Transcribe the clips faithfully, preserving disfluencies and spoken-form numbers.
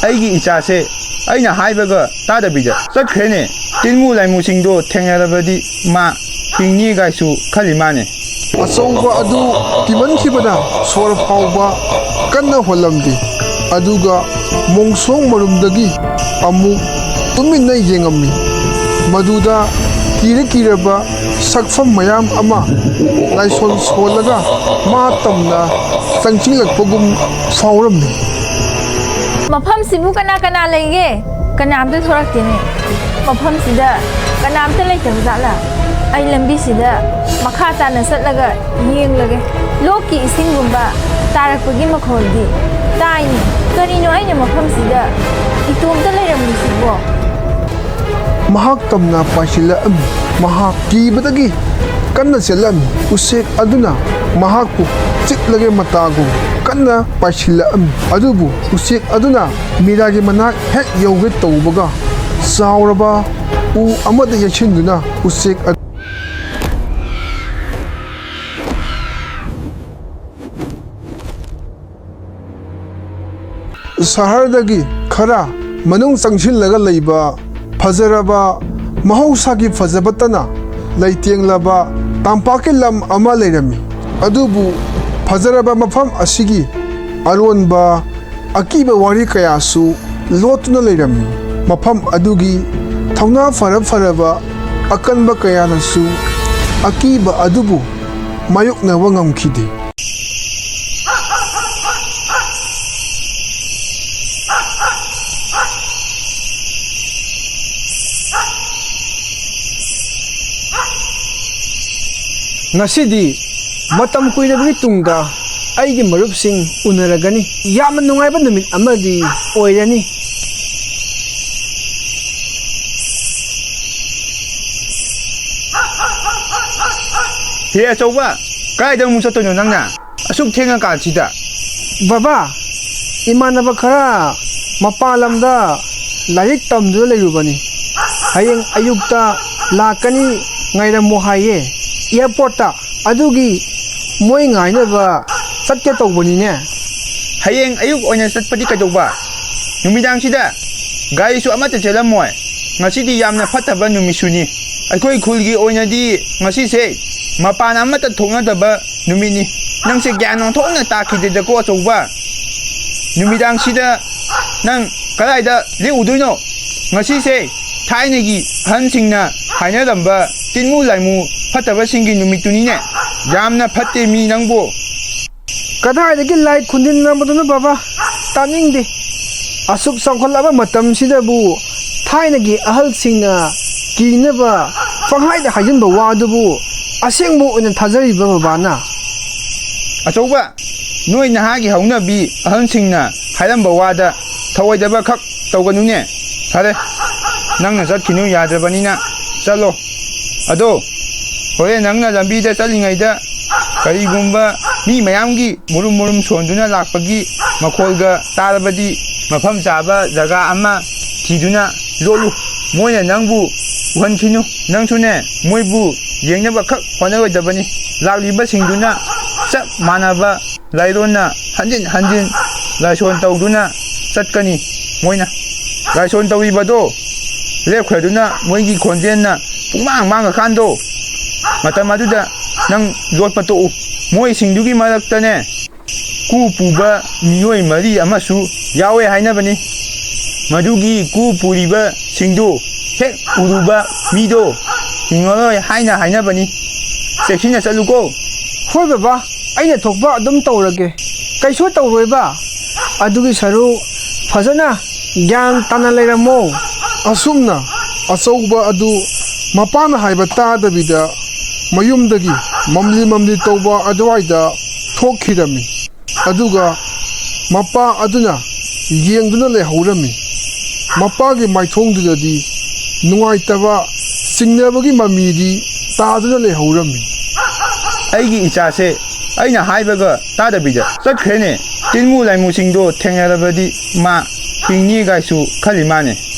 ꯑꯩꯒꯤ ꯏꯆꯥꯁꯦ ꯑꯩꯅ ꯍꯥꯏꯕꯒ ꯇꯥꯗꯕꯤꯗ ꯆꯠꯈ꯭ꯔꯦꯅꯦ꯫ ꯇꯤꯟꯃꯨ ꯂꯥꯏꯃꯨꯁꯤꯡꯗꯣ ꯊꯦꯡꯅꯔꯕꯗꯤ ꯃꯥ ꯍꯤꯡꯅꯤ ꯀꯥꯏꯁꯨ ꯈꯜꯂꯤ ꯃꯥꯅꯦ꯫ ꯑꯆꯧꯕ ꯑꯗꯨ ꯀꯤꯃꯟꯈꯤꯕꯅ ꯁꯣꯔ ꯐꯥꯎꯕ ꯀꯟꯅ ꯍꯣꯜꯂꯝꯗꯦ꯫ ꯑꯗꯨꯒ ꯃꯣꯡꯁꯣꯡ ꯃꯔꯨꯝꯗꯒꯤ ꯑꯃꯨꯛ ꯇꯨꯃꯤꯟꯅ ꯌꯦꯡꯉꯝꯃꯤ꯫ ꯃꯗꯨꯗ ꯀꯤꯔ ꯀꯤꯔꯕ ꯁꯛꯐꯝ ꯃꯌꯥꯝ ꯑꯃ ꯂꯥꯏꯁꯣꯟ ꯁꯣꯜꯂꯒ ꯃꯥ ꯇꯝꯅ ꯆꯪꯁꯤꯜꯂꯛꯄꯒꯨꯝ ꯐꯥꯎꯔꯝꯃꯤ꯫ ꯃꯐꯝꯁꯤꯕꯨ ꯀꯅꯥ ꯀꯅꯥ ꯂꯩꯒꯦ? ꯀꯅꯥꯝꯇ ꯊꯣꯔꯛꯇꯦꯅꯦ꯫ ꯃꯐꯝꯁꯤꯗ ꯀꯅꯥꯝꯇ ꯂꯩꯇꯕ ꯖꯥꯠꯂꯥ? ꯑꯩ ꯂꯝꯕꯤꯁꯤꯗ ꯃꯈꯥ ꯇꯥꯅ ꯆꯠꯂꯒ ꯌꯦꯡꯂꯒꯦ꯫ ꯂꯣꯛꯀꯤ ꯏꯁꯤꯡꯒꯨꯝꯕ ꯇꯥꯔꯛꯄꯒꯤ ꯃꯈꯣꯜꯗꯤ ꯇꯥꯏꯅꯦ꯫ ꯀꯔꯤꯅꯣ ꯑꯩꯅ ꯃꯐꯝꯁꯤꯗ ꯏꯇꯣꯝꯇ ꯂꯩꯔꯝꯂꯤꯁꯤꯕꯣ? ꯃꯍꯥꯛ ꯇꯝꯅ ꯄꯥꯏꯁꯤꯜꯂꯛꯑꯝꯃꯤ꯫ ꯃꯍꯥꯛ ꯀꯤꯕꯗꯒꯤ ꯀꯟꯅ ꯆꯦꯜꯂꯛꯑꯝꯃꯤ꯫ ꯎꯆꯦꯛ ꯑꯗꯨꯅ ꯃꯍꯥꯛꯄꯨ ꯆꯤꯛꯂꯒꯦ ꯃꯇꯥꯒꯨꯝ ꯀꯟꯅ ꯄꯥꯏꯁꯤꯜꯂꯛꯑꯝꯃꯤ꯫ ꯑꯗꯨꯕꯨ ꯎꯆꯦꯛ ꯑꯗꯨꯅ ꯃꯤꯔꯥꯒꯤ ꯃꯅꯥꯛ ꯍꯦꯛ ꯌꯧꯒꯦ ꯇꯧꯕꯒ, ꯆꯥꯎꯔꯕ ꯎ ꯑꯃꯗ ꯌꯩꯁꯤꯟꯗꯨꯅ ꯎꯆꯦꯛ ꯑꯗꯨ ꯁꯍꯔꯗꯒꯤ ꯈꯔ ꯃꯅꯨꯡ ꯆꯪꯁꯤꯜꯂꯒ ꯂꯩꯕ ꯐꯖꯔꯕ, ꯃꯍꯧꯁꯥꯒꯤ ꯐꯖꯕꯇꯅ ꯂꯩꯇꯦꯡꯂꯕ ꯇꯝꯄꯥꯛꯀꯤ ꯂꯝ ꯑꯃ ꯂꯩꯔꯝꯃꯤ꯫ ꯑꯗꯨꯕꯨ ꯐꯖꯔꯕ ꯃꯐꯝ ꯑꯁꯤꯒꯤ ꯑꯔꯣꯟꯕ ꯑꯀꯤꯕ ꯋꯥꯔꯤ ꯀꯌꯥꯁꯨ ꯂꯣꯠꯇꯨꯅ ꯂꯩꯔꯝꯃꯤ꯫ ꯃꯐꯝ ꯑꯗꯨꯒꯤ ꯊꯧꯅꯥ ꯐꯔ ꯐꯔꯕ ꯑꯀꯟꯕ ꯀꯌꯥꯅꯁꯨ ꯑꯀꯤꯕ ꯑꯗꯨꯕꯨ ꯃꯥꯌꯣꯛꯅꯕ ꯉꯝꯈꯤꯗꯦ꯫ ꯉꯁꯤꯗꯤ ꯃꯇꯝ ꯀꯨꯏꯔꯕꯒꯤ ꯇꯨꯡꯗ ꯑꯩꯒꯤ ꯃꯔꯨꯞꯁꯤꯡ ꯎꯅꯔꯒꯅꯤ꯫ ꯌꯥꯝꯅ ꯅꯨꯡꯉꯥꯏꯕ ꯅꯨꯃꯤꯠ ꯑꯃꯗꯤ ꯑꯣꯏꯔꯅꯤ꯫ ꯍꯦ ꯑꯆꯧꯕ, ꯀꯥꯏꯗ ꯑꯃꯨꯛ ꯆꯠꯇꯣꯏꯅꯣ ꯅꯪꯅ? ꯑꯁꯨꯛ ꯊꯦꯡꯉꯀꯥꯟꯁꯤꯗ? ꯕꯕꯥ, ꯏꯃꯥꯟꯅꯕ ꯈꯔ ꯃꯄꯥꯟ ꯂꯝꯗ ꯂꯥꯏꯔꯤꯛ ꯇꯝꯗꯨꯅ ꯂꯩꯔꯨꯕꯅꯤ꯫ ꯍꯌꯦꯡ ꯑꯌꯨꯛꯇ ꯂꯥꯛꯀꯅꯤ, ꯉꯥꯏꯔꯝꯃꯣ ꯍꯥꯏꯌꯦ ꯑꯦꯌꯥꯔꯄꯣꯔꯠꯇ꯫ ꯑꯗꯨꯒꯤ ꯃꯣꯏ ꯉꯥꯏꯅꯕ ꯆꯠꯀꯦ ꯇꯧꯕꯅꯤꯅꯦ꯫ ꯍꯌꯦꯡ ꯑꯌꯨꯛ ꯑꯣꯏꯅ ꯆꯠꯄꯗꯤ ꯀꯩꯗꯧꯕ? ꯅꯨꯃꯤꯗꯥꯡꯁꯤꯗ ꯒꯥꯔꯤꯁꯨ ꯑꯃꯠꯇ ꯆꯦꯜꯂꯝꯃꯣꯏ꯫ ꯉꯁꯤꯗꯤ ꯌꯥꯝꯅ ꯐꯠꯇꯕ ꯅꯨꯃꯤꯠꯁꯨꯅꯤ꯫ ꯑꯩꯈꯣꯏ ꯈꯨꯜꯒꯤ ꯑꯣꯏꯅꯗꯤ ꯉꯁꯤꯁꯦ ꯃꯄꯥꯟ ꯑꯃꯠꯇ ꯊꯣꯛꯅꯗꯕ ꯅꯨꯃꯤꯠꯅꯤ꯫ ꯅꯪꯁꯦ ꯒ꯭ꯌꯥꯟ ꯑꯣꯟꯊꯣꯛꯅ ꯇꯥꯈꯤꯗꯦꯗꯀꯣ, ꯑꯆꯧꯕ꯫ ꯅꯨꯃꯤꯗꯥꯡꯁꯤꯗ ꯅꯪ ꯀꯗꯥꯏꯗ ꯂꯦꯛꯎꯗꯣꯏꯅꯣ? ꯉꯁꯤꯁꯦ ꯊꯥꯏꯅꯒꯤ ꯑꯍꯟꯁꯤꯡꯅ ꯍꯥꯏꯅꯔꯝꯕ ꯇꯤꯟꯃꯨ ꯂꯥꯏꯃꯨ ꯐꯠꯇꯕꯁꯤꯡꯒꯤ ꯅꯨꯃꯤꯠꯇꯨꯅꯤꯅꯦ꯫ ꯌꯥꯝꯅ ꯐꯠꯇꯦ ꯃꯤ ꯅꯪꯕꯨ꯫ ꯀꯗꯥꯏꯗꯒꯤ ꯂꯥꯏ ꯈꯨꯟꯗꯤꯟꯅꯕꯗꯨꯅꯣ ꯕꯕꯥ? ꯇꯥꯅꯤꯡꯗꯦ꯫ ꯑꯁꯨꯛ ꯆꯥꯎꯈꯠꯂꯕ ꯃꯇꯝꯁꯤꯗꯕꯨ ꯊꯥꯏꯅꯒꯤ ꯑꯍꯜꯁꯤꯡꯅ ꯀꯤꯅꯕ ꯄꯪꯍꯥꯏꯗ ꯍꯥꯏꯖꯤꯟꯕ ꯋꯥꯗꯨꯕꯨ ꯑꯁꯦꯡꯕ ꯑꯣꯏꯅ ꯊꯥꯖꯔꯤꯕ ꯕꯕꯥꯅ? ꯑꯆꯧꯕ, ꯅꯣꯏ ꯅꯍꯥꯒꯤ ꯍꯧꯅꯕꯤ ꯑꯍꯜꯁꯤꯡꯅ ꯍꯥꯏꯔꯝꯕ ꯋꯥꯗ ꯊꯧꯑꯣꯏꯗꯕ ꯈꯛ ꯇꯧꯒꯅꯨꯅꯦ꯫ ꯐꯔꯦ, ꯅꯪꯅ ꯆꯠꯈꯤꯅꯨ ꯌꯥꯗ꯭ꯔꯕꯅꯤꯅ ꯆꯠꯂꯣ꯫ ꯑꯗꯣ ꯍꯣꯔꯦꯟ ꯅꯪꯅ ꯂꯝꯕꯤꯗ ꯆꯠꯂꯤꯉꯩꯗ ꯀꯔꯤꯒꯨꯝꯕ ꯃꯤ ꯃꯌꯥꯝꯒꯤ ꯃꯨꯔꯨꯝ ꯃꯨꯔꯨꯝ ꯁꯣꯟꯗꯨꯅ ꯂꯥꯛꯄꯒꯤ ꯃꯈꯣꯜꯒ ꯇꯥꯔꯕꯗꯤ ꯃꯐꯝ ꯆꯥꯕ ꯖꯒꯥ ꯑꯃ ꯊꯤꯗꯨꯅ ꯂꯣꯠꯂꯨ꯫ ꯃꯣꯏꯅ ꯅꯪꯕꯨ ꯎꯍꯟꯈꯤꯅꯨ꯫ ꯅꯪꯁꯨꯅꯦ ꯃꯣꯏꯕꯨ ꯌꯦꯡꯅꯕ ꯈꯛ ꯍꯣꯠꯅꯔꯣꯏꯗꯕꯅꯤ꯫ ꯂꯥꯛꯂꯤꯕꯁꯤꯡꯗꯨꯅ ꯆꯞ ꯃꯥꯟꯅꯕ ꯂꯥꯏꯔꯣꯟꯅ ꯍꯟꯖꯤꯟ ꯍꯟꯖꯤꯟ ꯂꯥꯏꯁꯣꯟ ꯇꯧꯗꯨꯅ ꯆꯠꯀꯅꯤ꯫ ꯃꯣꯏꯅ ꯂꯥꯏꯁꯣꯟ ꯇꯧꯔꯤꯕꯗꯣ ꯂꯦꯞꯈ꯭ꯔꯗꯨꯅ ꯃꯣꯏꯒꯤ ꯈꯣꯟꯖꯦꯜꯅ ꯄꯨꯡꯃꯥꯡ ꯃꯥꯡꯉꯀꯥꯟꯗꯣ, ꯃꯇꯝ ꯑꯗꯨꯗ ꯅꯪ ꯂꯣꯠꯄ ꯇꯣꯛꯎ꯫ ꯃꯣꯏꯁꯤꯡꯗꯨꯒꯤ ꯃꯔꯛꯇꯅꯦ ꯀꯨ ꯄꯨꯕ ꯃꯤꯑꯣꯏ ꯃꯔꯤ ꯑꯃꯁꯨ ꯌꯥꯎꯋꯦ ꯍꯥꯏꯅꯕꯅꯤ꯫ ꯃꯗꯨꯒꯤ ꯀꯨ ꯄꯨꯔꯤꯕꯁꯤꯡꯗꯨ ꯍꯦꯛ ꯎꯔꯨꯕ ꯃꯤꯗꯣ ꯍꯤꯡꯉꯔꯣꯏ ꯍꯥꯏꯅ ꯍꯥꯏꯅꯕꯅꯤ꯫ ꯆꯦꯛꯁꯤꯟꯅ ꯆꯠꯂꯨꯀꯣ꯫ ꯍꯣꯏ ꯕꯕꯥ, ꯑꯩꯅ ꯊꯣꯛꯄ ꯑꯗꯨꯝ ꯇꯧꯔꯒꯦ꯫ ꯀꯩꯁꯨ ꯇꯧꯔꯣꯏꯕ꯫ ꯑꯗꯨꯒꯤ ꯁꯔꯨꯛ ꯐꯖꯅ ꯒ꯭ꯌꯥꯟ ꯇꯥꯅ ꯂꯩꯔꯝꯃꯣ꯫ ꯑꯁꯨꯝꯅ ꯑꯆꯧꯕ ꯑꯗꯨ ꯃꯄꯥꯅ ꯍꯥꯏꯕ ꯇꯥꯗꯕꯤꯗ ꯃꯌꯨꯝꯗꯒꯤ ꯃꯝꯂꯤ ꯃꯝꯂꯤ ꯇꯧꯕ ꯑꯗꯨꯋꯥꯏꯗ ꯊꯣꯛꯈꯤꯔꯝꯃꯤ꯫ ꯑꯗꯨꯒ ꯃꯄꯥ ꯑꯗꯨꯅ ꯌꯦꯡꯗꯨꯅ ꯂꯩꯍꯧꯔꯝꯃꯤ꯫ ꯃꯄꯥꯒꯤ ꯃꯥꯏꯊꯣꯡꯗꯨꯗꯗꯤ ꯅꯨꯡꯉꯥꯏꯇꯕ, ꯆꯤꯡꯅꯕꯒꯤ ꯃꯃꯤꯗꯤ ꯇꯥꯗꯨꯅ ꯂꯩꯍꯧꯔꯝꯃꯤ꯫ ꯑꯩꯒꯤ ꯏꯆꯥꯁꯦ ꯑꯩꯅ ꯍꯥꯏꯕꯒ ꯇꯥꯗꯕꯤꯗ ꯆꯠꯈ꯭ꯔꯦꯅꯦ꯫ ꯇꯤꯟꯃꯨ ꯂꯥꯏꯃꯨꯁꯤꯡꯗꯣ ꯊꯦꯡꯅꯔꯕꯗꯤ ꯃꯥ ꯍꯤꯡꯅꯤ ꯀꯥꯏꯁꯨ ꯈꯜꯂꯤ ꯃꯥꯅꯦ꯫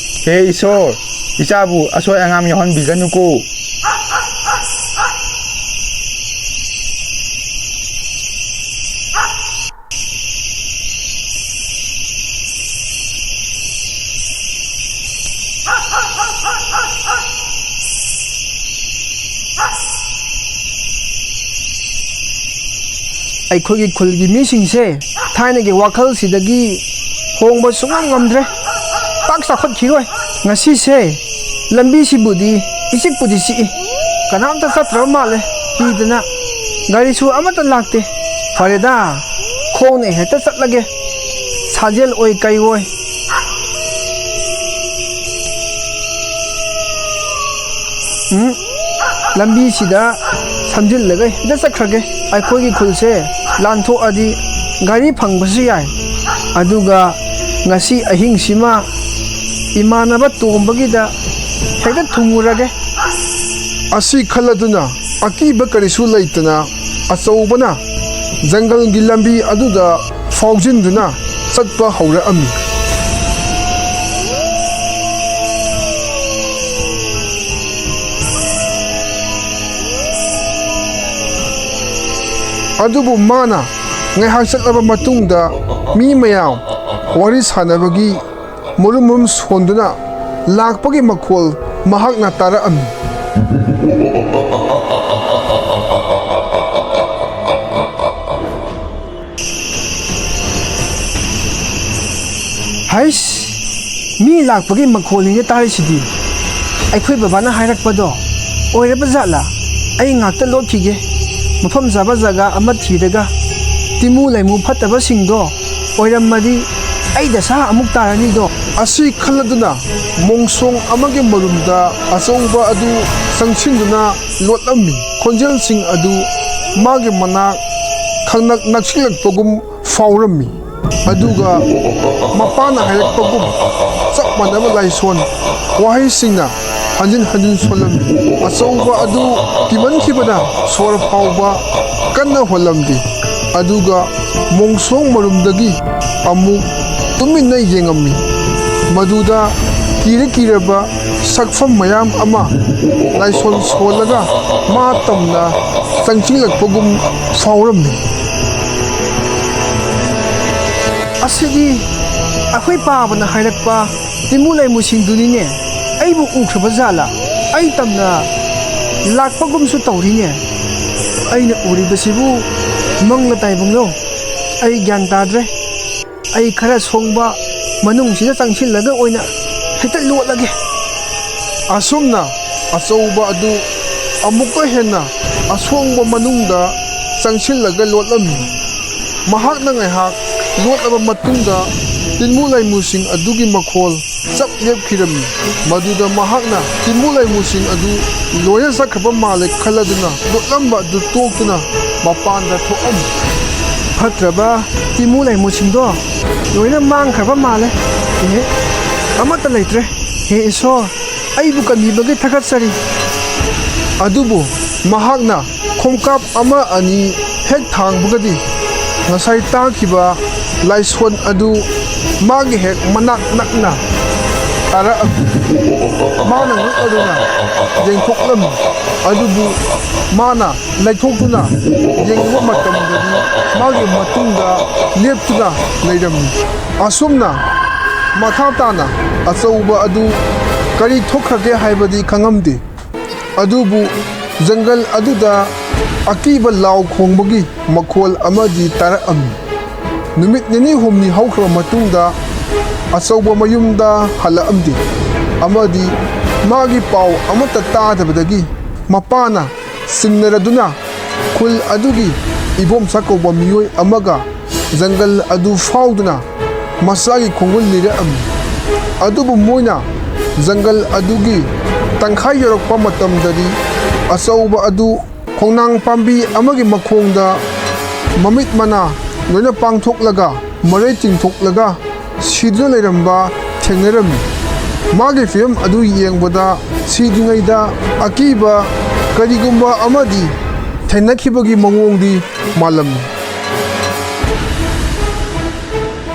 ꯍꯦ ꯏꯁꯣꯔ, ꯏꯆꯥꯕꯨ ꯑꯁꯣꯏ ꯑꯉꯥꯝ ꯌꯥꯎꯍꯟꯕꯤꯒꯅꯨꯀꯣ꯫ ꯑꯩꯈꯣꯏꯒꯤ ꯈꯨꯜꯒꯤ ꯃꯤꯁꯤꯡꯁꯦ ꯊꯥꯏꯅꯒꯤ ꯋꯥꯈꯜꯁꯤꯗꯒꯤ ꯍꯣꯡꯕ ꯁꯨꯡꯉꯝ ꯉꯝꯗ꯭ꯔꯦ꯫ ꯄꯥꯛ ꯆꯥꯎꯈꯠꯈꯤꯔꯣꯏ꯫ ꯉꯁꯤꯁꯦ ꯂꯝꯕꯤꯁꯤꯕꯨꯗꯤ ꯏꯆꯤꯛꯄꯨꯗꯤ ꯆꯤꯛꯏ, ꯀꯅꯥꯝꯇ ꯆꯠꯇ꯭ꯔꯕ ꯃꯥꯜꯂꯦ꯫ ꯀꯤꯗꯅ ꯒꯥꯔꯤꯁꯨ ꯑꯃꯠꯇ ꯂꯥꯛꯇꯦ꯫ ꯐꯔꯦꯗ, ꯈꯣꯡꯅ ꯍꯦꯛꯇ ꯆꯠꯂꯒꯦ꯫ ꯁꯥꯖꯦꯜ ꯑꯣꯏ ꯀꯩ ꯑꯣꯏ꯫ ꯎꯝ, ꯂꯝꯕꯤꯁꯤꯗ ꯁꯝꯖꯤꯜꯂꯒ ꯍꯦꯛꯇ ꯆꯠꯈ꯭ꯔꯒꯦ꯫ ꯑꯩꯈꯣꯏꯒꯤ ꯈꯨꯜꯁꯦ ꯂꯥꯟꯊꯣꯛꯑꯗꯤ ꯒꯥꯔꯤ ꯐꯪꯕꯁꯨ ꯌꯥꯏ꯫ ꯑꯗꯨꯒ ꯉꯁꯤ ꯑꯍꯤꯡꯁꯤꯃ ꯏꯃꯥꯟꯅꯕ ꯇꯣꯝꯕꯒꯤꯗ ꯍꯦꯛꯇ ꯊꯨꯡꯉꯨꯔꯒꯦ꯫ ꯑꯁꯤ ꯈꯜꯂꯗꯨꯅ ꯑꯀꯤꯕ ꯀꯔꯤꯁꯨ ꯂꯩꯇꯅ ꯑꯆꯧꯕꯅ ꯖꯪꯒꯜꯒꯤ ꯂꯝꯕꯤ ꯑꯗꯨꯗ ꯐꯥꯎꯖꯤꯟꯗꯨꯅ ꯆꯠꯄ ꯍꯧꯔꯛꯑꯝꯃꯤ꯫ ꯑꯗꯨꯕꯨ ꯃꯥꯅ ꯉꯥꯏꯍꯥꯛ ꯆꯠꯂꯕ ꯃꯇꯨꯡꯗ ꯃꯤ ꯃꯌꯥꯝ ꯋꯥꯔꯤ ꯁꯥꯟꯅꯕꯒꯤ ꯃꯔꯨꯝ ꯃꯔꯨꯝ ꯁꯣꯟꯗꯨꯅ ꯂꯥꯛꯄꯒꯤ ꯃꯈꯣꯜ ꯃꯍꯥꯛꯅ ꯇꯥꯔꯛꯑꯝꯃꯤ꯫ ꯍꯩꯁ, ꯃꯤ ꯂꯥꯛꯄꯒꯤ ꯃꯈꯣꯜꯅꯤꯅꯦ ꯇꯥꯔꯤꯁꯤꯗꯤ꯫ ꯑꯩꯈꯣꯏ ꯕꯕꯥꯅ ꯍꯥꯏꯔꯛꯄꯗꯣ ꯑꯣꯏꯔꯕ ꯖꯥꯠꯂꯥ? ꯑꯩ ꯉꯥꯛꯇ ꯂꯣꯠꯈꯤꯒꯦ꯫ ꯃꯐꯝ ꯆꯥꯕ ꯖꯒꯥ ꯑꯃ ꯊꯤꯔꯒ ꯇꯤꯃꯨ ꯂꯩꯃꯨ ꯐꯠꯇꯕꯁꯤꯡꯗꯣ ꯑꯣꯏꯔꯝꯃꯗꯤ ꯑꯩ ꯗꯁꯥ ꯑꯃꯨꯛ ꯇꯥꯔꯅꯤꯗꯣ꯫ ꯑꯁꯤ ꯈꯜꯂꯗꯨꯅ ꯃꯣꯡꯁꯣꯡ ꯑꯃꯒꯤ ꯃꯔꯨꯝꯗ ꯑꯆꯧꯕ ꯑꯗꯨ ꯆꯪꯁꯤꯟꯗꯨꯅ ꯂꯣꯠꯂꯝꯃꯤ꯫ ꯈꯣꯟꯖꯦꯜꯁꯤꯡ ꯑꯗꯨ ꯃꯥꯒꯤ ꯃꯅꯥꯛ ꯈꯪꯅꯛ ꯅꯛꯁꯤꯜꯂꯛꯄꯒꯨꯝ ꯐꯥꯎꯔꯝꯃꯤ꯫ ꯑꯗꯨꯒ ꯃꯄꯥꯅ ꯍꯥꯏꯔꯛꯄꯒꯨꯝ ꯆꯞ ꯃꯥꯟꯅꯕ ꯂꯥꯏꯁꯣꯟ ꯋꯥꯍꯩꯁꯤꯡꯅ ꯍꯟꯖꯤꯟ ꯍꯟꯖꯤꯟ ꯁꯣꯜꯂꯝꯃꯤ꯫ ꯑꯆꯧꯕ ꯑꯗꯨ ꯀꯤꯃꯟꯈꯤꯕꯅ ꯁꯣꯔ ꯐꯥꯎꯕ ꯀꯟꯅ ꯍꯣꯜꯂꯝꯗꯦ꯫ ꯑꯗꯨꯒ ꯃꯣꯡꯁꯣꯡ ꯃꯔꯨꯝꯗꯒꯤ ꯑꯃꯨꯛ ꯇꯨꯃꯤꯟꯅ ꯌꯦꯡꯉꯝꯃꯤ꯫ ꯃꯗꯨꯗ ꯀꯤꯔ ꯀꯤꯔꯕ ꯁꯛꯐꯝ ꯃꯌꯥꯝ ꯑꯃ ꯂꯥꯏꯁꯣꯟ ꯁꯣꯜꯂꯒ ꯃꯥ ꯇꯝꯅ ꯆꯪꯁꯤꯜꯂꯛꯄꯒꯨꯝ ꯐꯥꯎꯔꯝꯃꯤ꯫ ꯑꯁꯤꯗꯤ ꯑꯩꯈꯣꯏ ꯄꯥꯕꯅ ꯍꯥꯏꯔꯛꯄ ꯇꯤꯃꯨ ꯂꯩꯃꯨꯁꯤꯡꯗꯨꯅꯤꯅꯦ꯫ ꯑꯩꯕꯨ ꯎꯈ꯭ꯔꯕ ꯖꯥꯠꯂꯥ? ꯑꯩ ꯇꯝꯅ ꯂꯥꯛꯄꯒꯨꯝꯁꯨ ꯇꯧꯔꯤꯅꯦ꯫ ꯑꯩꯅ ꯎꯔꯤꯕꯁꯤꯕꯨ ꯃꯪꯂ ꯇꯥꯏꯕꯪꯂꯣ? ꯑꯩ ꯒ꯭ꯌꯥꯟ ꯇꯥꯗ꯭ꯔꯦ꯫ ꯑꯩ ꯈꯔ ꯁꯣꯡꯕ ꯃꯅꯨꯡꯁꯤꯗ ꯆꯪꯁꯤꯜꯂꯒ ꯑꯣꯏꯅ ꯍꯦꯛꯇ ꯂꯣꯠꯂꯒꯦ꯫ ꯑꯁꯨꯝꯅ ꯑꯆꯧꯕ ꯑꯗꯨ ꯑꯃꯨꯛꯀ ꯍꯦꯟꯅ ꯑꯁꯣꯡꯕ ꯃꯅꯨꯡꯗ ꯆꯪꯁꯤꯜꯂꯒ ꯂꯣꯠꯂꯝꯃꯤ꯫ ꯃꯍꯥꯛꯅ ꯉꯥꯏꯍꯥꯛ ꯂꯣꯠꯂꯕ ꯃꯇꯨꯡꯗ, ꯇꯤꯟꯃꯨ ꯂꯥꯏꯃꯨꯁꯤꯡ ꯑꯗꯨꯒꯤ ꯃꯈꯣꯜ ꯆꯞ ꯂꯦꯞꯈꯤꯔꯝꯃꯤ꯫ ꯃꯗꯨꯗ ꯃꯍꯥꯛꯅ ꯇꯤꯟꯃꯨ ꯂꯥꯏꯃꯨꯁꯤꯡ ꯑꯗꯨ ꯂꯣꯏꯅ ꯆꯠꯈ꯭ꯔꯕ ꯃꯥꯜꯂꯦ ꯈꯜꯂꯗꯨꯅ, ꯂꯣꯠꯂꯝꯕ ꯑꯗꯨ ꯇꯣꯛꯇꯨꯅ ꯃꯄꯥꯟꯗ ꯊꯣꯛꯑꯝꯃꯤ꯫ ꯐꯠꯇ꯭ꯔꯕ ꯇꯤꯟꯃꯨ ꯂꯥꯏꯃꯨꯁꯤꯡꯗꯣ ꯂꯣꯏꯅ ꯃꯥꯡꯈ꯭ꯔꯕ ꯃꯥꯜꯂꯦ꯫ ꯑꯦ, ꯑꯃꯠꯇ ꯂꯩꯇ꯭ꯔꯦ꯫ ꯍꯦ ꯏꯁꯣꯔ, ꯑꯩꯕꯨ ꯀꯟꯕꯤꯕꯒꯤ ꯊꯥꯒꯠꯆꯔꯤ꯫ ꯑꯗꯨꯕꯨ ꯃꯍꯥꯛꯅ ꯈꯣꯡꯀꯥꯞ ꯑꯃ ꯑꯅꯤ ꯍꯦꯛ ꯊꯥꯡꯕꯒꯗꯤ, ꯉꯁꯥꯏ ꯇꯥꯈꯤꯕ ꯂꯥꯏꯁꯣꯟ ꯑꯗꯨ ꯃꯥꯒꯤ ꯍꯦꯛ ꯃꯅꯥꯛ ꯅꯛꯅ ꯇꯥꯔꯛꯑꯝꯃꯤ꯫ ꯃꯥꯅ ꯉꯛꯑꯗꯨꯅ ꯌꯦꯡꯊꯣꯛꯂꯝꯃꯤ, ꯑꯗꯨꯕꯨ ꯃꯥꯅ ꯂꯩꯊꯣꯛꯇꯨꯅ ꯌꯦꯡꯂꯨꯕ ꯃꯇꯝꯗꯗꯤ, ꯃꯥꯒꯤ ꯃꯇꯨꯡꯗ ꯂꯦꯞꯇꯨꯅ ꯂꯩꯔꯝꯃꯤ꯫ ꯑꯁꯨꯝꯅ ꯃꯈꯥ ꯇꯥꯅ ꯑꯆꯧꯕ ꯑꯗꯨ ꯀꯔꯤ ꯊꯣꯛꯈ꯭ꯔꯒꯦ ꯍꯥꯏꯕꯗꯤ ꯈꯪꯉꯝꯗꯦ꯫ ꯑꯗꯨꯕꯨ ꯖꯪꯒꯜ ꯑꯗꯨꯗ ꯑꯀꯤꯕ ꯂꯥꯎ ꯈꯣꯡꯕꯒꯤ ꯃꯈꯣꯜ ꯑꯃꯗꯤ ꯇꯥꯔꯛꯑꯝꯃꯤ꯫ ꯅꯨꯃꯤꯠ ꯅꯤꯅꯤ ꯍꯨꯝꯅꯤ ꯍꯧꯈ꯭ꯔꯕ ꯃꯇꯨꯡꯗ, ꯑꯆꯧꯕ ꯃꯌꯨꯝꯗ ꯍꯜꯂꯛꯑꯝꯗꯦ, ꯑꯃꯗꯤ ꯃꯥꯒꯤ ꯄꯥꯎ ꯑꯃꯠꯇ ꯇꯥꯗꯕꯗꯒꯤ ꯃꯄꯥꯅ ꯆꯤꯡꯅꯔꯗꯨꯅ ꯈꯨꯜ ꯑꯗꯨꯒꯤ ꯏꯕꯣꯝꯁꯥ ꯀꯧꯕ ꯃꯤꯑꯣꯏ ꯑꯃꯒ ꯖꯪꯒꯜ ꯑꯗꯨ ꯐꯥꯎꯗꯨꯅ ꯃꯁꯥꯒꯤ ꯈꯣꯡꯒꯨꯜ ꯂꯤꯔꯛꯑꯝꯃꯤ꯫ ꯑꯗꯨꯕꯨ ꯃꯣꯏꯅ ꯖꯪꯒꯜ ꯑꯗꯨꯒꯤ ꯇꯪꯈꯥꯏ ꯌꯧꯔꯛꯄ ꯃꯇꯝꯗꯗꯤ, ꯑꯆꯧꯕ ꯑꯗꯨ ꯈꯣꯡꯅꯥꯡ ꯄꯥꯝꯕꯤ ꯑꯃꯒꯤ ꯃꯈꯣꯡꯗ ꯃꯃꯤꯠ ꯃꯅꯥ ꯂꯣꯏꯅ ꯄꯥꯡꯊꯣꯛꯂꯒ, ꯃꯔꯩ ꯆꯤꯡꯊꯣꯛꯂꯒ ꯁꯤꯗꯨꯅ ꯂꯩꯔꯝꯕ ꯊꯦꯡꯅꯔꯝꯃꯤ꯫ ꯃꯥꯒꯤ ꯐꯤꯕꯝ ꯑꯗꯨ ꯌꯦꯡꯕꯗ, ꯁꯤꯗ꯭ꯔꯤꯉꯩꯗ ꯑꯀꯤꯕ ꯀꯔꯤꯒꯨꯝꯕ ꯑꯃꯗꯤ ꯊꯦꯡꯅꯈꯤꯕꯒꯤ ꯃꯑꯣꯡꯗꯤ ꯃꯥꯜꯂꯝꯃꯤ꯫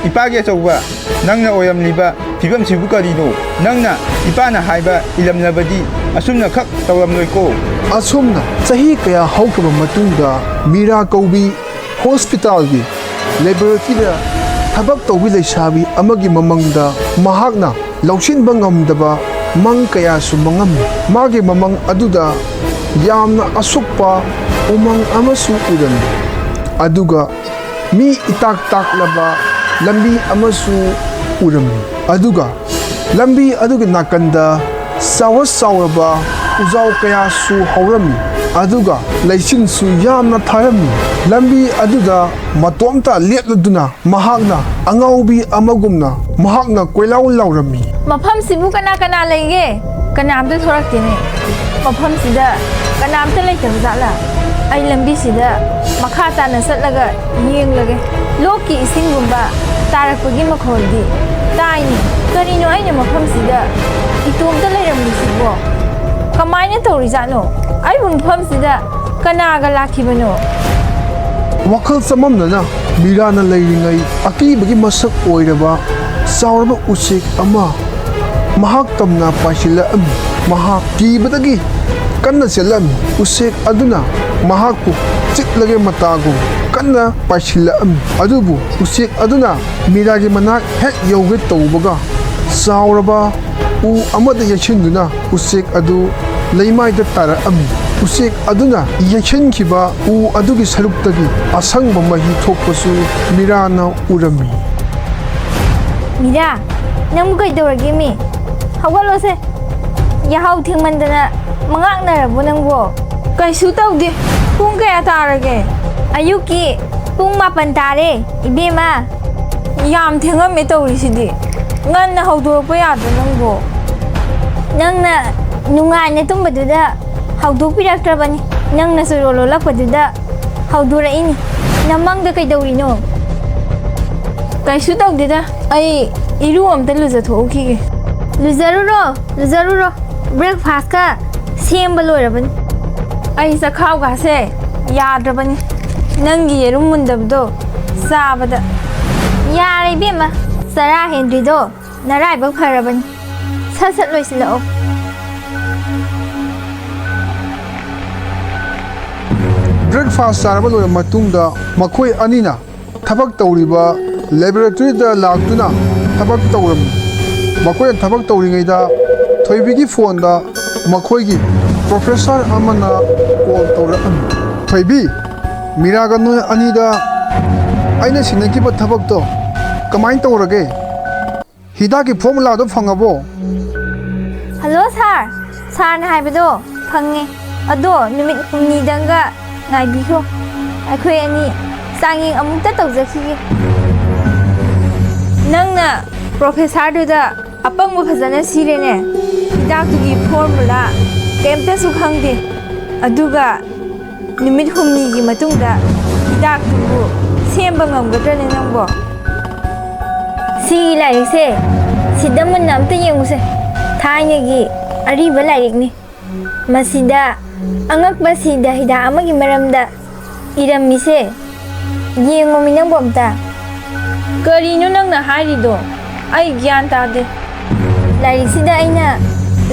ꯏꯄꯥꯒꯤ ꯑꯆꯧꯕ, ꯅꯪꯅ ꯑꯣꯏꯔꯝꯂꯤꯕ ꯐꯤꯕꯝꯁꯤꯕꯨ ꯀꯔꯤꯅꯣ? ꯅꯪꯅ ꯏꯄꯥꯅ ꯍꯥꯏꯕ ꯏꯜꯂꯝꯂꯕꯗꯤ ꯑꯁꯨꯝꯅ ꯈꯛ ꯇꯧꯔꯝꯂꯣꯏꯀꯣ꯫ ꯑꯁꯨꯝꯅ ꯆꯍꯤ ꯀꯌꯥ ꯍꯧꯈ꯭ꯔꯕ ꯃꯇꯨꯡꯗ, ꯃꯤꯔꯥ ꯀꯧꯕꯤ ꯍꯣꯁꯄꯤꯇꯥꯜꯒꯤ ꯂꯦꯕꯣꯔꯦꯇꯔꯤꯗ ꯊꯕꯛ ꯇꯧꯕꯤ ꯂꯩꯁꯥꯕꯤ ꯑꯃꯒꯤ ꯃꯃꯪꯗ ꯃꯍꯥꯛꯅ ꯂꯧꯁꯤꯟꯕ ꯉꯝꯗꯕ ꯃꯪ ꯀꯌꯥꯁꯨ ꯃꯪꯉꯝꯃꯤ꯫ ꯃꯥꯒꯤ ꯃꯃꯪ ꯑꯗꯨꯗ ꯌꯥꯝꯅ ꯑꯁꯨꯛꯄ ꯎꯃꯪ ꯑꯃꯁꯨ ꯎꯔꯝꯃꯤ꯫ ꯑꯗꯨꯒ ꯃꯤ ꯏꯇꯥꯛ ꯇꯥꯛꯂꯕ ꯂꯝꯕꯤ ꯑꯃꯁꯨ ꯎꯔꯝꯃꯤ꯫ ꯑꯗꯨꯒ ꯂꯝꯕꯤ ꯑꯗꯨꯒꯤ ꯅꯥꯀꯟꯗ ꯆꯥꯎꯔ ꯆꯥꯎꯔꯕ ꯎꯖꯥꯎ ꯀꯌꯥꯁꯨ ꯍꯧꯔꯝꯃꯤ꯫ ꯑꯗꯨꯒ ꯂꯩꯆꯤꯟꯁꯨ ꯌꯥꯝꯅ ꯊꯥꯔꯝꯃꯤ꯫ ꯂꯝꯕꯤ ꯑꯗꯨꯗ ꯃꯇꯣꯝꯇ ꯂꯦꯞꯂꯗꯨꯅ ꯃꯍꯥꯛꯅ ꯑꯉꯥꯎꯕꯤ ꯑꯃꯒꯨꯝꯅ ꯃꯍꯥꯛꯅ ꯀꯣꯏꯂꯥꯎ ꯂꯥꯎꯔꯝꯃꯤ꯫ ꯃꯐꯝꯁꯤꯕꯨ ꯀꯅꯥ ꯀꯅꯥ ꯂꯩꯒꯦ? ꯀꯅꯥꯝꯇ ꯊꯣꯔꯛꯇꯦꯅꯦ꯫ ꯃꯐꯝꯁꯤꯗ ꯀꯅꯥꯝꯇ ꯂꯩꯇꯕ ꯖꯥꯠꯂꯥ? ꯑꯩ ꯂꯝꯕꯤꯁꯤꯗ ꯃꯈꯥ ꯇꯥꯅ ꯆꯠꯂꯒ ꯌꯦꯡꯂꯒꯦ꯫ ꯂꯣꯛꯀꯤ ꯏꯁꯤꯡꯒꯨꯝꯕ ꯇꯥꯔꯛꯄꯒꯤ ꯃꯈꯣꯜꯗꯤ ꯇꯥꯏꯅꯦ꯫ ꯀꯔꯤꯅꯣ ꯑꯩꯅ ꯃꯐꯝꯁꯤꯗ ꯏꯇꯣꯝꯇ ꯂꯩꯔꯝꯂꯤꯁꯤꯕꯣ? ꯀꯃꯥꯏꯅ ꯇꯧꯔꯤꯖꯥꯠꯅꯣ? ꯑꯩꯕꯨ ꯃꯐꯝꯁꯤꯗ ꯀꯅꯥꯒ ꯂꯥꯛꯈꯤꯕꯅꯣ? ꯋꯥꯈꯜ ꯆꯃꯝꯅꯅ ꯃꯤꯔꯥꯅ ꯂꯩꯔꯤꯉꯩ ꯑꯀꯤꯕꯒꯤ ꯃꯁꯛ ꯑꯣꯏꯔꯕ ꯆꯥꯎꯔꯕ ꯎꯆꯦꯛ ꯑꯃ ꯃꯍꯥꯛ ꯇꯝꯅ ꯄꯥꯏꯁꯤꯜꯂꯛꯑꯝꯃꯤ꯫ ꯃꯍꯥꯛ ꯀꯤꯕꯗꯒꯤ ꯀꯟꯅ ꯆꯦꯜꯂꯛꯑꯝꯃꯤ꯫ ꯎꯆꯦꯛ ꯑꯗꯨꯅ ꯃꯍꯥꯛꯄꯨ ꯆꯤꯛꯂꯒꯦ ꯃꯇꯥꯒꯨꯝ ꯀꯟꯅ ꯄꯥꯏꯁꯤꯜꯂꯛꯑꯝꯃꯤ꯫ ꯑꯗꯨꯕꯨ ꯎꯆꯦꯛ ꯑꯗꯨꯅ ꯃꯤꯔꯥꯒꯤ ꯃꯅꯥꯛ ꯍꯦꯛ ꯌꯧꯒꯦ ꯇꯧꯕꯒ ꯆꯥꯎꯔꯕ ꯎ ꯑꯃꯗ ꯌꯩꯁꯤꯟꯗꯨꯅ ꯎꯆꯦꯛ ꯑꯗꯨ ꯂꯩꯃꯥꯏꯗ ꯇꯥꯔꯛꯑꯝꯃꯤ꯫ ꯎꯆꯦꯛ ꯑꯗꯨꯅ ꯌꯩꯁꯤꯟꯈꯤꯕ ꯎ ꯑꯗꯨꯒꯤ ꯁꯔꯨꯛꯇꯒꯤ ꯑꯁꯪꯕ ꯃꯍꯤ ꯊꯣꯛꯄꯁꯨ ꯃꯤꯔꯥꯅ ꯎꯔꯝꯃꯤ꯫ ꯃꯤꯔꯥ, ꯅꯪꯕꯨ ꯀꯩꯗꯧꯔꯒꯦ ꯃꯤ? ꯍꯧꯒꯠꯂꯣꯁꯦ꯫ ꯌꯥꯍꯧ ꯊꯦꯡꯃꯟꯗꯅ ꯃꯉꯥꯛꯅꯔꯕꯣ ꯅꯪꯕꯣ? ꯀꯩꯁꯨ ꯇꯧꯗꯦ꯫ ꯄꯨꯡ ꯀꯌꯥ ꯇꯥꯔꯒꯦ? ꯑꯌꯨꯛꯀꯤ ꯄꯨꯡ ꯃꯥꯄꯟ ꯇꯥꯔꯦ, ꯏꯕꯦꯝꯃ꯫ ꯌꯥꯝ ꯊꯦꯡꯉꯝꯃꯦ ꯇꯧꯔꯤꯁꯤꯗꯤ꯫ ꯉꯟꯅ ꯍꯧꯗꯣꯔꯛꯄ ꯌꯥꯗ꯭ꯔꯣ ꯅꯪꯕꯣ? ꯅꯪꯅ ꯅꯨꯡꯉꯥꯏꯅ ꯇꯨꯝꯕꯗꯨꯗ ꯍꯧꯗꯣꯛꯄꯤꯔꯛꯇ꯭ꯔꯕꯅꯤ꯫ ꯅꯪꯅ ꯆꯨꯔꯣ ꯂꯣꯜꯂꯛꯄꯗꯨꯗ ꯍꯧꯗꯣꯔꯛꯏꯅꯤ꯫ ꯅꯃꯪꯗ ꯀꯩꯗꯧꯔꯤꯅꯣ? ꯀꯩꯁꯨ ꯇꯧꯗꯦꯗ꯫ ꯑꯩ ꯏꯔꯨ ꯑꯝꯇ ꯂꯨꯖꯊꯣꯛꯎꯈꯤꯒꯦ꯫ ꯂꯨꯖꯔꯨꯔꯣ, ꯂꯨꯖꯔꯨꯔꯣ꯫ ꯕ꯭ꯔꯦꯛꯐꯥꯁꯀ ꯁꯦꯝꯕ ꯂꯣꯏꯔꯕꯅꯤ꯫ ꯑꯩ ꯆꯈꯥꯎꯒꯥꯁꯦ ꯌꯥꯗ꯭ꯔꯕꯅꯤ꯫ ꯅꯪꯒꯤ ꯌꯦꯔꯨꯝ ꯃꯨꯟꯗꯕꯗꯣ ꯆꯥꯕꯗ꯫ ꯌꯥꯔꯦ ꯏꯕꯦꯝꯃ, ꯆꯔꯥ ꯍꯦꯟꯗ꯭ꯔꯤꯗꯣ ꯅꯔꯥꯏꯕꯛ ꯐꯔꯕꯅꯤ꯫ ꯁꯠ ꯁꯠ ꯂꯣꯏꯁꯤꯜꯂꯛꯑꯣ꯫ ꯕ꯭ꯔꯦꯛꯐꯥꯁ ꯆꯥꯔꯕ ꯂꯣꯏꯔꯕ ꯃꯇꯨꯡꯗ ꯃꯈꯣꯏ ꯑꯅꯤꯅ ꯊꯕꯛ ꯇꯧꯔꯤꯕ ꯂꯦꯕꯣꯔꯦꯇꯣꯔꯤꯗ ꯂꯥꯛꯇꯨꯅ ꯊꯕꯛ ꯇꯧꯔꯝꯃꯤ꯫ ꯃꯈꯣꯏꯅ ꯊꯕꯛ ꯇꯧꯔꯤꯉꯩꯗ ꯊꯣꯏꯕꯤꯒꯤ ꯐꯣꯟꯗ ꯃꯈꯣꯏꯒꯤ ꯄ꯭ꯔꯣꯐꯦꯁꯔ ꯑꯃꯅ ꯀꯣꯜ ꯇꯧꯔꯛꯑꯝꯃꯤ꯫ "ꯊꯣꯏꯕꯤ, ꯃꯤꯔꯥꯒ ꯅꯣꯏ ꯑꯅꯤꯗ ꯑꯩꯅ ꯁꯤꯟꯅꯈꯤꯕ ꯊꯕꯛꯇꯣ ꯀꯃꯥꯏꯅ ꯇꯧꯔꯒꯦ? ꯍꯤꯗꯥꯛꯀꯤ ꯐꯣꯔꯃꯨꯂꯥꯗꯣ ꯐꯪꯉꯕꯣ? ꯍꯜꯂꯣ ꯁꯥꯔ, ꯁꯥꯔꯅ ꯍꯥꯏꯕꯗꯣ ꯐꯪꯉꯦ꯫ ꯑꯗꯣ ꯅꯨꯃꯤꯠ ꯍꯨꯝꯅꯤꯗꯪꯒ ꯉꯥꯏꯕꯤꯈꯣ꯫ ꯑꯩꯈꯣꯏ ꯑꯅꯤ ꯆꯥꯡꯌꯦꯡ ꯑꯃꯨꯛꯇ ꯇꯧꯖꯈꯤꯒꯦ꯫ ꯅꯪꯅ ꯄ꯭ꯔꯣꯐꯦꯁꯔꯗꯨꯗ ꯑꯄꯪꯕ ꯐꯖꯅ ꯁꯤꯔꯦꯅꯦ꯫ ꯍꯤꯗꯥꯛꯇꯨꯒꯤ ꯐꯣꯔꯃꯨꯂꯥ ꯀꯩꯝꯇꯁꯨ ꯈꯪꯗꯦ꯫ ꯑꯗꯨꯒ ꯅꯨꯃꯤꯠ ꯍꯨꯝꯅꯤꯒꯤ ꯃꯇꯨꯡꯗ ꯍꯤꯗꯥꯛꯇꯨꯕꯨ ꯁꯦꯝꯕ ꯉꯝꯒꯗ꯭ꯔꯅꯦ ꯅꯪꯕꯣ? ꯁꯤꯒꯤ ꯂꯥꯏꯔꯤꯛꯁꯦ ꯁꯤꯗ ꯃꯨꯟꯅ ꯑꯝꯇ ꯌꯦꯡꯉꯨꯁꯦ꯫ ꯊꯥꯏꯅꯒꯤ ꯑꯔꯤꯕ ꯂꯥꯏꯔꯤꯛꯅꯤ꯫ ꯃꯁꯤꯗ ꯑꯉꯛꯄ ꯁꯤꯗ ꯍꯤꯗꯥꯛ ꯑꯃꯒꯤ ꯃꯔꯝꯗ ꯏꯔꯝꯃꯤꯁꯦ ꯌꯦꯡꯉꯣꯃꯤ ꯅꯪꯕꯨ ꯑꯝꯇ꯫ ꯀꯔꯤꯅꯣ ꯅꯪꯅ ꯍꯥꯏꯔꯤꯗꯣ? ꯑꯩ ꯒ꯭ꯌꯥꯟ ꯇꯥꯗꯦ꯫ ꯂꯥꯏꯔꯤꯛꯁꯤꯗ ꯑꯩꯅ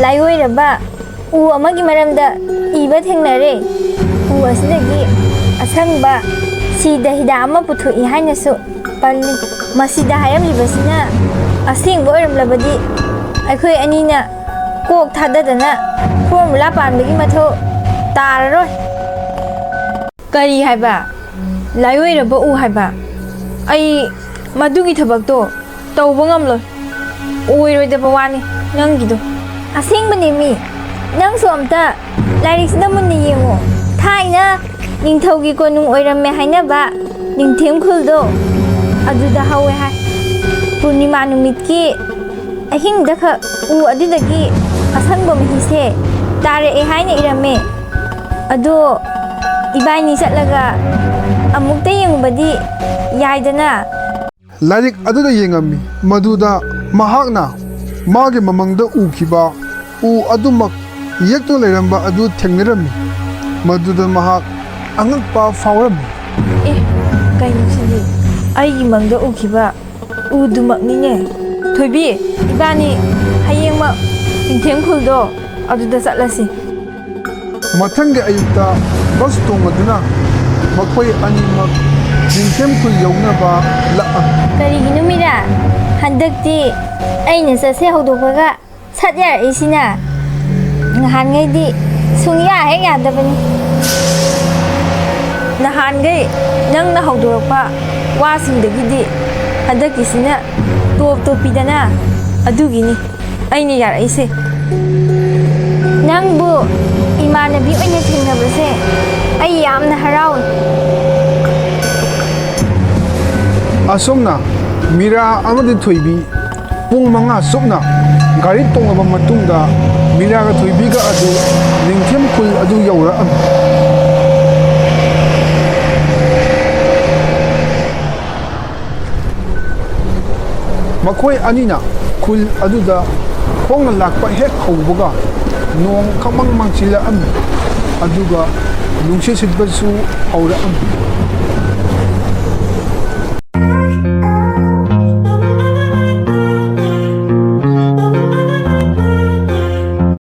ꯂꯥꯏꯑꯣꯏꯔꯕ ꯎ ꯑꯃꯒꯤ ꯃꯔꯝꯗ ꯏꯕ ꯊꯦꯡꯅꯔꯦ꯫ ꯎ ꯑꯁꯤꯗꯒꯤ ꯑꯁꯪꯕ ꯁꯤꯗ ꯍꯤꯗꯥꯛ ꯑꯃ ꯄꯨꯊꯣꯛꯏ ꯍꯥꯏꯅꯁꯨ ꯄꯜꯂꯤ꯫ ꯃꯁꯤꯗ ꯍꯥꯏꯔꯝꯂꯤꯕꯁꯤꯅ ꯑꯁꯦꯡꯕ ꯑꯣꯏꯔꯝꯂꯕꯗꯤ ꯑꯩꯈꯣꯏ ꯑꯅꯤꯅ ꯀꯣꯛ ꯊꯥꯗꯗꯅ ꯐꯣꯔꯃꯨꯂꯥ ꯄꯥꯟꯕꯒꯤ ꯃꯊꯧ ꯇꯥꯔꯔꯣꯏ꯫ ꯀꯔꯤ ꯍꯥꯏꯕ? ꯂꯥꯏꯑꯣꯏꯔꯕ ꯎ ꯍꯥꯏꯕ? ꯑꯩ ꯃꯗꯨꯒꯤ ꯊꯕꯛꯇꯣ ꯇꯧꯕ ꯉꯝꯂꯣꯏ꯫ ꯑꯣꯏꯔꯣꯏꯗꯕ ꯋꯥꯅꯤ ꯅꯪꯒꯤꯗꯣ꯫ ꯑꯁꯦꯡꯕꯅꯦ ꯃꯤ, ꯅꯪꯁꯨ ꯑꯝꯇ ꯂꯥꯏꯔꯤꯛꯁꯤꯗ ꯃꯨꯟꯅ ꯌꯦꯡꯉꯣ꯫ ꯊꯥꯏꯅ ꯅꯤꯡꯊꯧꯒꯤ ꯀꯣꯅꯨꯡ ꯑꯣꯏꯔꯝꯃꯦ ꯍꯥꯏꯅꯕ ꯅꯤꯡꯊꯦꯝ ꯈꯨꯜꯗꯣ ꯑꯗꯨꯗ ꯍꯧꯋꯦ ꯍꯥꯏ꯫ ꯄꯨꯔꯅꯤꯃꯥ ꯅꯨꯃꯤꯠꯀꯤ ꯑꯍꯤꯡꯗꯈꯛ ꯎ ꯑꯗꯨꯗꯒꯤ ꯑꯁꯪꯕ ꯃꯍꯤꯁꯦ ꯇꯥꯔꯛꯑꯦ ꯍꯥꯏꯅ ꯏꯔꯝꯃꯦ꯫ ꯑꯗꯣ ꯏꯕꯥꯅꯤ ꯆꯠꯂꯒ ꯑꯃꯨꯛꯇ ꯌꯦꯡꯉꯨꯕꯗꯤ ꯌꯥꯏꯗꯅ? ꯂꯥꯏꯔꯤꯛ ꯑꯗꯨꯗ ꯌꯦꯡꯉꯝꯃꯤ꯫ ꯃꯗꯨꯗ ꯃꯍꯥꯛꯅ ꯃꯥꯒꯤ ꯃꯃꯪꯗ ꯎꯈꯤꯕ ꯎ ꯑꯗꯨꯃꯛ ꯌꯦꯛꯇꯨꯅ ꯂꯩꯔꯝꯕ ꯑꯗꯨ ꯊꯦꯡꯅꯔꯝꯃꯤ꯫ ꯃꯗꯨꯗ ꯃꯍꯥꯛ ꯑꯉꯛꯄ ꯐꯥꯎꯔꯝꯃꯤ꯫ ꯑꯦ, ꯀꯩꯅꯣ ꯁꯤꯗꯤ? ꯑꯩꯒꯤ ꯃꯪꯗ ꯎꯈꯤꯕ ꯎꯗꯨꯃꯛꯅꯤꯅꯦ꯫ ꯊꯣꯏꯕꯤ, ꯏꯕꯥꯅꯤ ꯍꯌꯦꯡꯃꯛ ꯅꯤꯡꯊꯦꯝ ꯈꯨꯜꯗꯣ ꯑꯗꯨꯗ ꯆꯠꯂꯁꯤ꯫ ꯃꯊꯪꯒꯤ ꯑꯌꯨꯛꯇ ꯕꯁ ꯇꯣꯡꯂꯗꯨꯅ ꯃꯈꯣꯏ ꯑꯅꯤꯃꯛ ꯅꯤꯡꯊꯦꯝ ꯈꯨꯜ ꯌꯧꯅꯕ ꯂꯥꯛꯑꯝꯃꯤ꯫ ꯀꯔꯤꯒꯤꯅꯣ ꯃꯤꯔꯥ? ꯍꯟꯗꯛꯇꯤ ꯑꯩꯅ ꯆꯠꯁꯦ ꯍꯧꯗꯣꯛꯄꯒ ꯁꯠ ꯌꯥꯔꯛꯏꯁꯤꯅ? ꯅꯍꯥꯟꯉꯩꯗꯤ ꯁꯨꯡꯌꯥ ꯍꯦꯛ ꯌꯥꯗꯕꯅꯤ꯫ ꯅꯍꯥꯟꯈꯩ ꯅꯪꯅ ꯍꯧꯗꯣꯔꯛꯄ ꯋꯥꯁꯤꯡꯗꯒꯤꯗꯤ ꯍꯟꯗꯛꯀꯤꯁꯤꯅ ꯇꯣꯞ ꯇꯣꯞꯄꯤꯗꯅ꯫ ꯑꯗꯨꯒꯤꯅꯤ ꯑꯩꯅ ꯌꯥꯔꯛꯏꯁꯦ꯫ ꯅꯪꯕꯨ ꯏꯃꯥꯟꯅꯕꯤ ꯑꯣꯏꯅ ꯊꯦꯡꯅꯕꯁꯦ ꯑꯩ ꯌꯥꯝꯅ ꯍꯔꯥꯎꯏ꯫ ꯑꯁꯨꯝꯅ ꯃꯤꯔꯥ ꯑꯃꯗꯤ ꯊꯣꯏꯕꯤ ꯄꯨꯡ ꯃꯉꯥ ꯆꯨꯞꯅ ꯒꯥꯔꯤ ꯇꯣꯡꯂꯕ ꯃꯇꯨꯡꯗ, ꯃꯤꯔꯥꯒ ꯊꯣꯏꯕꯤꯒ ꯑꯗꯨ ꯅꯤꯡꯊꯦꯝ ꯈꯨꯜ ꯑꯗꯨ ꯌꯧꯔꯛꯑꯝꯃꯤ꯫ ꯃꯈꯣꯏ ꯑꯅꯤꯅ ꯈꯨꯜ ꯑꯗꯨꯗ ꯈꯣꯡꯅ ꯂꯥꯛꯄ ꯍꯦꯛ ꯍꯧꯕꯒ, ꯅꯣꯡ ꯈꯪꯃꯪ ꯃꯪꯁꯤꯜꯂꯛꯑꯝꯃꯤ, ꯑꯗꯨꯒ ꯅꯨꯡꯁꯤꯠ ꯁꯤꯠꯄꯁꯨ ꯍꯧꯔꯛꯑꯝꯃꯤ꯫